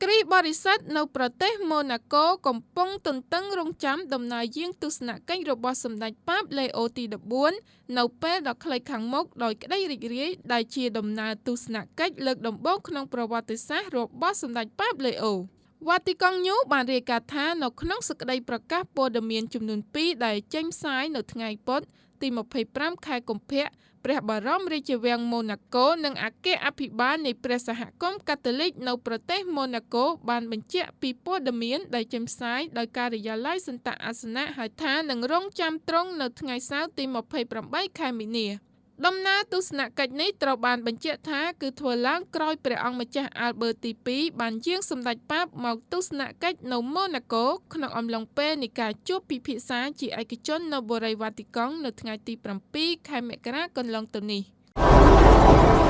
គ្រីស្ទបរិស័ទនៅប្រទេសម៉ូណាកូកំពុងទន្ទឹងរង់ចាំដំណើរយាងទស្សនកិច្ចរបស់សម្ដេចប៉ាបលេអូទី14នៅពេលដ៏ខ្លីខាងមុខដោយក្តីរីករាយដែលជាដំណើរទស្សនកិច្ចលើកដំបូងក្នុងប្រវត្តិសាស្ត្ររបស់សម្ដេចប៉ាបលេអូ។ វ៉ាទីកង់ញូបានរាយការណ៍ថានៅក្នុងសេចក្តីប្រកាសព័ត៌មានចំនួន2ដែលចេញផ្សាយនៅថ្ងៃពុធទី25ខែកុម្ភៈព្រះបរមរាជវាំងម៉ូណាកូនិងអគ្គអភិបាលនៃព្រះសហគមន៍កាតូលិកនៅប្រទេសម៉ូណាកូបានបញ្ជាក់ពីព័ត៌មានដែលចេញផ្សាយដោយការិយាល័យសន្តអាសនៈហើយថានឹងរង់ចាំទ្រង់នៅថ្ងៃសៅរ៍ទី28ខែមីនា។ ដំណើរទស្សនកិច្ចនេះត្រូវបានបញ្ជាក់ថាគឺធ្វើឡើងក្រោយព្រះអង្គម្ចាស់អាល់ប៊ឺទី2បានយាងសម្ដេចប៉ាបមកទស្សនកិច្ចនៅម៉ូណាកូក្នុងអំឡុងពេលនៃការជួបពិភាក្សាជាឯកជននៅបុរីវ៉ាទីកង់នៅថ្ងៃទី7ខែមករាកន្លងទៅនេះ។